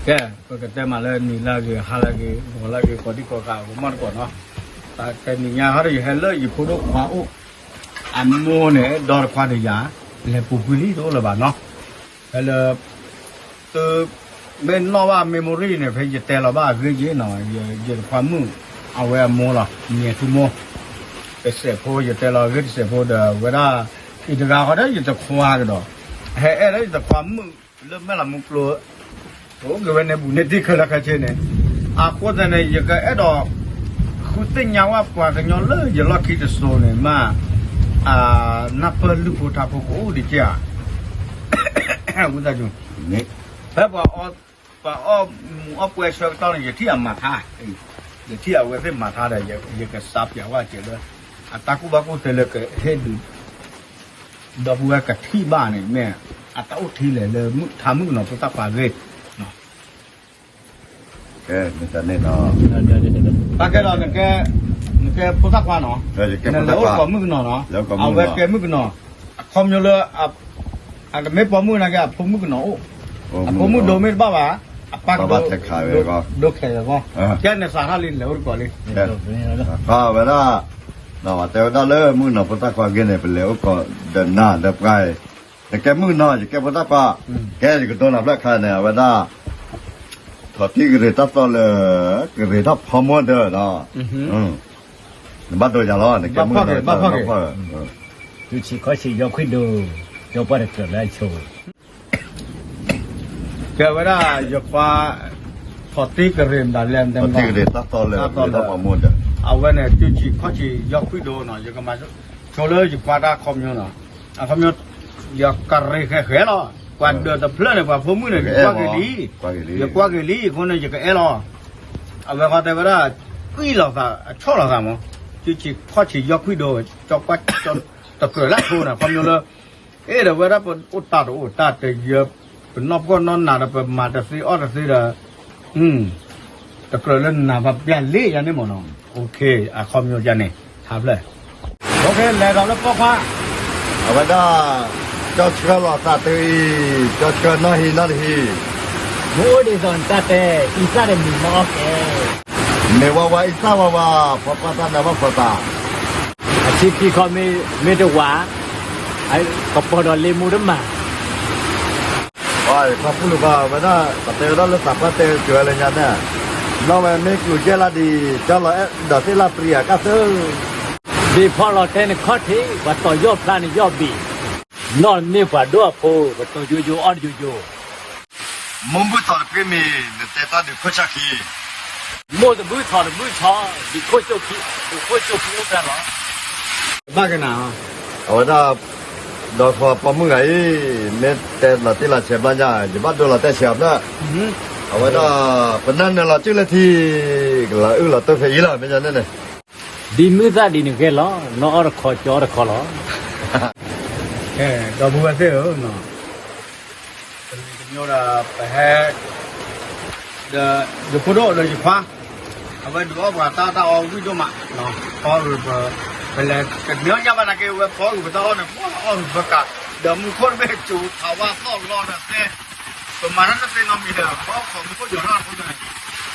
ကဲ, ပကတဲမးလၢနံၤလၢအဂ့ၤ ဟါလၢအဂ့ၤ ဂီၤလၢအဂ့ၤ ကိးဒံကိးဂၤ ကမီၣ်တကိးနီၤ, တနံၤညါဟီဒီး ယဟဲလၢယဖိဒိၣ်ခွါအိၣ်, အမိၢ်န့ၣ် ဒီတခွါတယၤ, လဲၤပူၤကွံာ်လံတအိၣ်လၢၤဘၣ်နီၤ, ဖဲလၢ သု မ့ၢ်နီၣ်ဘၣ် memory န့ၣ် ဖဲယတဲလီၤဘၣ်အဂ့ၢ်ယ့ၣ်နီၤ, ယတခွါမုၣ် အဝဲအမိၢ်လီၤ ညဲထူမိၢ်, တစဲးဖိ ယတဲလီၤအဂ့ၢ်တစဲးဖိဒီး ဝဲဒၣ် အံၤတဂၤဃီဒီး ယတခွါကဒီး, ဟဲအဲၣ်လၢယတခွါမုၣ် လၢမဲၢ်လးမူကျိ အိၣ်က့ၤဝဲန့ၣ် ဘူးန့ၢ်တံၢ်ခဲလၢာ်ခဲဆ့န့ၣ်, အဃိသတးန့ၣ် ယကအဲၣ်ဒိး ဃုသ့ၣ်ညါဝဲပှၤကညီလၢယလီၢ်ခံတစိၤန့ၣ် မ့ၢ် နၢ်ပၢၢ်လုၢ်ဖိထါဖိကအိၣ်ဒံးက့ဧါ, ဝံသးစူၤ, ဖဲပှၤအီၣ်မူးအီၣ်ပွဲဆၢကတီၢ်န့ၣ် ယထံၣ်အမၤထါ, ယထံၣ်အဝဲသ့ၣ်မၤထါဒီး ယကစးပၠးဝဲစဲးလၢ အတၢ်ကူၣ်ဘၣ်ကူၣ်သ့လၢကဟ့ၣ်ဒုး ဒီပုၢ်ဝဲၢ်ကထံၣ်ဘၣ်န့ၣ် မ့ၢ်အတၢ်အိၣ်ထံလဲၣ်လၢမုၢ်ထါမုၣ်ကနီၤဖိသၣ်ခွါအဂ့ၢ်, ကဲ မ့ၢ်တၢ်န့ၣ်ဒီး တၢ်ကဲဒီး နကဲဖိသၣ်ခွါနီၤ, နလဲၤအိၣ်ကိးမုၣ်ကနီၤနီၤ, အဝဲကဲမုၣ်ကနီၤ, အခီပညီလၢ အကမ့ၢ်ပိာ်မုၣ်နာ်က့ အဖိမုၣ်ကနီၤအိၣ်, အဖိမုၣ်ဒိးမ့ၢ်တဘၣ်ဘၣ်, အပၢ်ကဒိး ဒိးခဲးဂီၤ, ကဲနစးထီၣ်လံ လဲၤအိၣ်တကိးလံ, ဝဲဒၣ် တဲဝဲဒၣ်လၢမုၣ်ကနီၤဖိသၣ်ခွါအဂ့ၢ်န့ၣ် ပလဲၤအိၣ်ကိးဒီးနၤဒီးပှၤ နကဲမုၣ်ကနီၤ ယကဲဖိသၣ်ခွါ, ကဲယကဒိနၤဖျၢၣ်ခါန့ၣ် အဝဲဒၣ် ထီၣ်တံၢ်ကရ့ၣ်တၢ်သီလၢ ကရ့ၣ်တၢ်ဖီမိၢ်ဒၢးဒီး နဘၣ်ဒိယၤလီၤ နကဲမုၣ်ကနီၤ ဘၣ်ဖီၣ်က့ၤ, တုၤဆံးခီၣ်ဆံးယီၤခွံၣ်ဒိၣ်, ယီၤပှၢ်တကြၢးလၢအဆိ ကဲဝဲဒၣ်ယခွါ ထီၣ်တံၢ်ကရ့ၣ်မတၤလဲၣ် တံၢ်ကရ့ၣ်တၢ်သီလၢ တၢ်သီလၢ အဝဲန့ၣ် တုၤဆံးခီၣ်ဆံးယီၤခွံၣ်ဒိၣ်နီၤ ယကမၤဆိလၢယခွါတၢ်ခီပညီနီၤ, အခီပညီ ယကရ့ၣ်ဃဲၤဃဲၤလီၤ, ပှၤဒၢးတဖျၢၣ်န့ၣ် ပှၤဖိမုၣ်န့ၣ် ယကွၢ်က့ၤလံ, ယကွၢ်က့ၤလံ အဃိန့ၣ် ယကအဲၣ်လီၤ, အဝဲဃီတဲဝဲဒၣ် ကွံာ်လိာ်သး အဆီၣ်လိာ်သးမး, တုၤဆံးခီၣ်ဆံးယီၤခွံၣ်ဒိၣ် ကၠီကွၢ် တကြၢးလၢအဆိန့ၣ် အခီပညီလၢ အဲၣ်ဒိးဝဲဒၣ်ပအိၣ်တၢ်တအိၣ်တၢ်တယၢ ပနီၢ်ဖှီၣ်နီၢ်နးဒီး ပမၤတသ့အီၣ်တသ့ဒီး တကြၢးလၢနၤပပျၢ်လ့ယၤန့ၣ်မ့ၢ်နီၤ, အခီပညီယၤန့ၣ် ထါဖျၢၣ်, လဲၤဒီးလၢပိာ်ခွါ, အဝဲဒၣ် ကၠီဆှၢလီၤသးတအံၤ, ကၠီဆှၢနီၢ်ဟံးနီၢ်တဟံး, မ့ၢ်အိၣ်ဒ်သိးနတၢ်တဲ, အံသၣ်တမံၤမ့ၢ်အီၣ်ကဲ မ့ၢ်ဝါဝါအံသၣ်ဝါဝါ, ဖီကွၢ်သၣ်နါဘၣ်ဖီသး, အဆံခံခီမ့ၢ်တဝး, ကပီၤဒီးလ့မူတမၤ, ခီဖျိလၢဘၣ်ဝဲဒၣ် ပတဲဝဲဒၣ်လၢသးပှၢ်တဲကၢၤလၢညါန့ၣ်, နီၢ်ဝဲမ့ၢ်ကျိၤကဲလၢဒံး ကၢ်လီၤအဲၣ်ဒီးသ့ၣ်လၢပျံၤအကၢ်သၢ ဒ့ဖီၣ်လီၤတဲနခီၣ်ထံး ပှၤတီၤယီၢ်ဖျါနယီၢ်ဘံၣ်, နီၢ်မ့ၢ်ပှၤဒိၣ်အဖိ ပတီၤယိယိအီၣ်ယိယိ, မိၢ်ဘူၣ်ထီၣ်တပ့မံၤ နတဲတၢ်ဒုးခိၣ်ဆၣ်ခံ, မိၢ်တဘူၣ်ထီၣ်တဘူၣ်ဆီ ဒုးခိၣ်ဆၣ်ခံ, ဒုးခိၣ်ဆၣ်ခံအိၣ်ဖျါလီၤ, ဘၣ်ကနၤ, အဝဲဒၣ် ဒီးခီပိာ်မုၣ်ဂၤအံၤ မ့ၢ်တဲလီၤတံၢ်လီၤဆဲးဘျီညါ ယဘၣ်ဒိလီၤတဲဆဲးအီၤဖျၢၣ်, အဝဲဒၣ် ပနၢ်နၢၤလီၤစုလၢထံ ကလီၤအုၣ်လီၤတိၢ်ဖဲအံၤလီၤ မ့ၢ်ညါန့ၣ်န့ၣ် ဒ်မုၢ်သၣ်ဒ်နဂဲၤလီၤ နီၢ်အီၣ်တခီကၠီအီၣ်တခီလီၤ, ဒီပုၢ်ဝဲၢ်သ့ၣ်ဧၢ, တနံၤတမံၤဒီး ပဟဲ ဒီးယဖိဒိၣ်ဒီးယခွါ, အဝဲဒုးအီၣ်ပှၤတၢ်အီၣ်တၢ်အီဝံၣ်ဒိၣ်မး, ဖီဂုာ်ပ ပလဲၤကနၢညါဘၣ်နာ်က့ အဝဲဖီဂုာ်ပတၢ်အီၣ်န့ၣ် ပအီၣ်ဂုာ်ပကး, ဒီးမူခိၣ်တဘ့ၣ်စူၤထးဝါသီၣ်လီၤဒီးသ့, ပမၤတၢ်တသ့နီတမံၤဒီး ပအီၣ်ခိးမူခိၣ်ယီၤထီၣ်အဃိန့ၣ်, ပ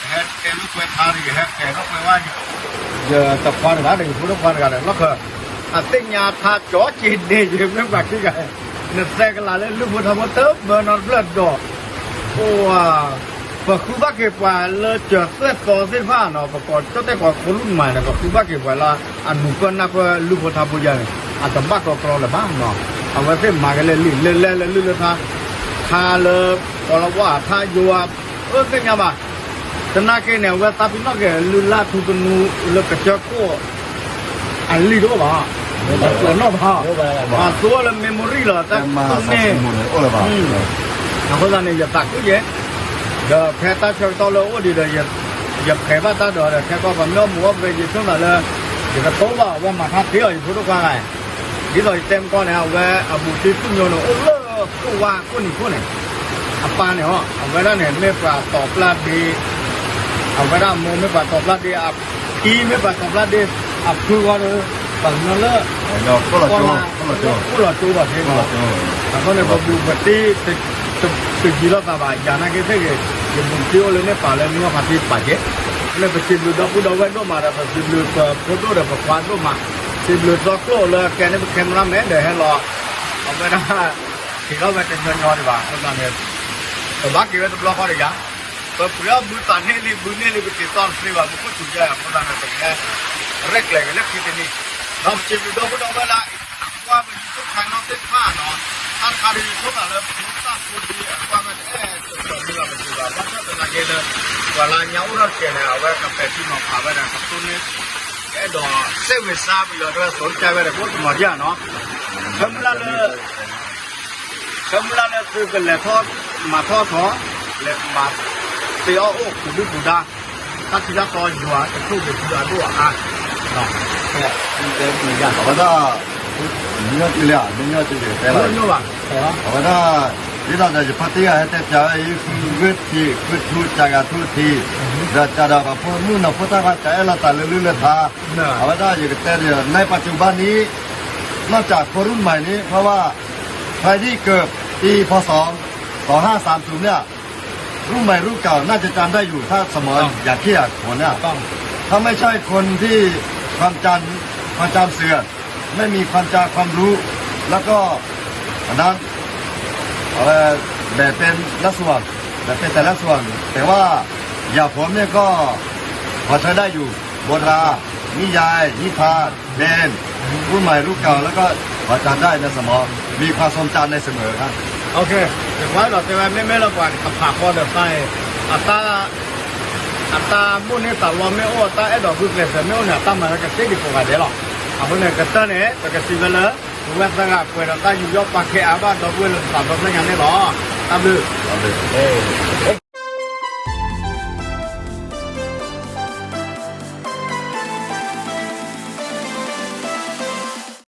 ဟဲကဲလိာ်ကွဲဖါဒီး ယဟဲကဲလိာ်ကွဲဝဲ ယတခွါတဂၤဒီး ယဖိဒိၣ်ခွါတဂၤဒီး လီၢ်ခၢၣ် အသ့ၣ်ညါထါကၠီက့ၤဒ့ယမ့ၢ်ပှၤခံဂၤ, နသဲကလၤလၢလုၢ်ဖိထါဖိတဘၢနီတဖျၢၣ်ဒီး, အိၣ်ဝါ, ပဃုဘၣ်က့ၤပှၤလၢစၢၤသွဲၣ်သီသ့ၣ်တဖၣ်နီၤ ပကိးကၠီၣ်တဲၣ်ကိးခိၣ်လုၢ်မၤန့ၣ် ပဃုဘၣ်က့ၤပှၤလၢအနုာ်ပၢၢ်နၢ်ပၢၢ်လုၢ်ဖိထါဖိယါန့ၣ် အတဘၣ်ကီကီလၢၤဘၣ်နီၤ, အဝဲသ့ၣ်မၤကလဲၤလံ လဲၤလဲၤလၢလုၢ်လၢထါ, ထါလၢ ကီၤလၤဝါထါယိၤဧါ, အၢသ့ၣ်ညါဘၣ် သနာ်က့န့ၣ် အဝဲသးပ့ၤနီၣ်က့ၤလုၢ်လၢထူသနူလၢကစၢၢ်ခိၣ်အလံာ်တအိၣ်ဘၣ်, အကျၢၤနီၣ်ဘၣ်, အသိလၢ memory လီၤ တၢ်န့ၣ်, အဃိသတးန့ၣ် ယသးခုက့ၤ, ဒီးဖဲတၢ်ဆၢကတီၢ်လၢအိၣ်ဒံးဒီး ယဖဲးဘၣ်တၢ်ဒီး ဒီးခဲကီၢ်ပှၤမ့ၢ်အိၣ်မူအိၣ်ဘှံး ယဆိကမိၣ်လၢ ယကတိၢ်ဘၣ်ဝဲမၤထါသ့အီၤ ယဖိဒိၣ်ခွါဂၤ, ဒ်သိးယတဲမကီၢ်န့ၣ် အဝဲအဘူးတံၢ်သူၣ်ညိန့ၣ် အိၣ်လၢကိၣ်ဝါကိၣ်နံၤခိၣ်န့ၣ်, အပၢ်န့ၣ်ဟီ အဝဲဒၣ်န့ၣ် မ့ၢ်ပှၤတီၤပျၢ်ဒ့, အဝဲဒၣ်အမိၢ်မ့ၢ်ပှၤတီၤပျၢ်ဒ့, အဖံမ့ၢ်ပှၤတီၤပျၢ်ဒ့, အဖုဂီၢ်ဒီး ပှၤကညီလၢ ကိၣ်လီၤကၠိဘၣ်သ့, အဃိန့ၣ် ပဘူးပတံၢ် တယံၤလိာ်သးဘၣ် ယၤနာ်က့သ့ၣ်ဂ့ၤ ယဘူးတ့ၢ်အိၣ်လၢန့ၣ်ပာ်လၢမုၢ်ဂီၢ်ဖးတံၢ်ပာ်က့ၤ, လၢပစံးဘျုးဒီပုၢ်ဒီဝဲၢ်ဒိၣ်မးဒီး ပစံးဘျုးပဖိဒိၣ်ဒီးပခွါဒိၣ်မး, စံးဘျုးသီကျိၣ်လၢကဲန့ၣ်ပ cameraman ဒီးဟဲလီၤ, အဝဲဒၣ် က့ၤထီၣ်ဝဲတညီညီဒံးဘၣ် အဃိသတးန့ၣ် ပဘၣ်က့ၤဝဲတဘျီဃီဒီးယၤ, ပပှ့ၤအီၣ်ဘုသးန့ၢ်လံ ဘုန့ၢ်လံ ပက့ၤသီတသ့ဘၣ် ပခိၣ်ဆူၣ်ယါ အဃိသတးန့ၣ် ပက ရဲၣ်ကျဲၤက့ၤလၢခံတနံၤ, ဒီးပစံးဘျုးဒီပုၢ်ဒီဝဲၢ်လၢ အကွၢ်ပ YouTube channel သ့ၣ်တဖၣ်နီၤ, တၢ်တခါဒီးယဆိကမိၣ်လၢ ပတၢ်ဖိဒ်အကွၢ်ဝဲတအဲၣ်တသ့မ့ၢ်ဘၣ်မ့ၢ်ဘၣ် ဘၣ်ဆၣ်သနာ်က့လၢ ပှၤလၢညါအိၣ်ထီၣ်တကဲန့ၣ် အဝဲကပဲာ်ထံနီၤဖးဝဲဒၣ်ကသိၣ်န့ၣ် အဲၣ်ဒိးစ့ၣ်ဝံၤစါပယီၤတဝဲ သိးကဲဝဲဒၣ်ကအိၣ်တမီၤဒ်ဧါနီၤ, ခီမုၢ်လၢ်လၢ ခီမုၢ်လၢ်လၢသုကလဲၤထီၣ်မၤထီၣ်ထီၣ်, လဲၤမၤသ့အီၣ်အိၣ်ကူးဒုၣ်ကူးဒါ, တၢ်ထံတၢ်တီယွၤတထိၣ်က့ၤသုအဒိၣ်အအါ, အဝဲဒၣ် မ့ၢ်ညီတုၤလံဧါ မ့ၢ်ညီတုၤက့ၤတဲလီၤ, အဝဲဒၣ် ဒ်သိးဒီးယဖါတံၢ်ဂၤဟဲတဲပၠးဝဲအံၤ ဂုၢ်ထံး ဂုၢ်ထူ ကၢ်ဂၤထူထံး, ဒီးကၢ်ဒီးပှၤဖိမုၣ်နီၤဖိသၣ်ခွါ ကၢ်အဲၣ်လိာ်သးလၢလုၢ်လၢထါ, အဝဲဒၣ်ယကတဲဒီး ในปัจจุบันนี้ นอกจากคนรุ่นใหม่นี้ เพราะว่า ใครที่เกิดปี พ.ศ. สองห้าสามศูนย์ เนี่ย รุ่นใหม่รุ่นเก่าน่าจะจำได้อยู่ ถ้าสมองอย่าเครียดหัวหน้า ถ้าไม่ใช่คนที่ความจำความจำเสื่อม ไม่มีความจำความรู้ แล้วก็อันนั้น เอ่อ แบ่งเป็นละส่วน แบ่งเป็นแต่ละส่วน แต่ว่าอย่างผมเนี่ยก็พอใช้ได้อยู่ โบราณ นิยาย นิทาน เพลง รุ่นใหม่รุ่นเก่า แล้วก็พอจำได้ในสมอง มีความทรงจำในเสมอครับ ယကွၢ်ဒီးတဲဝဲ မ့မ့ၢ်လၢပှၤကဖးဃီဒီးသးအံၤ အတၢ် အတၢ်မိၣ်န့ၢ်သးလီမ့ၢ်အိၣ် အတၢ်အဲၣ်ဒိးဂုာ်ကျဲးစၢးမ့ၢ်အိၣ်န့ၣ် အတၢ်မၤလၢကသ့ဒံးကိးဂၤဒဲးလီၤ. အဃိန့ၣ် ကတၢၢ်န့ၣ် ပကစံးဝဲလၢ ပဝဲသၢဂၤပှဲၤဒီးတၢ်ယူးယီၣ်ပာ်ကဲအါဘၣ်ဒီပုၢ်ဝဲၢ်လၢပသးဒီဖျၢၣ်ညါန့ၣ်လီၤ. တၢ်ဘျုး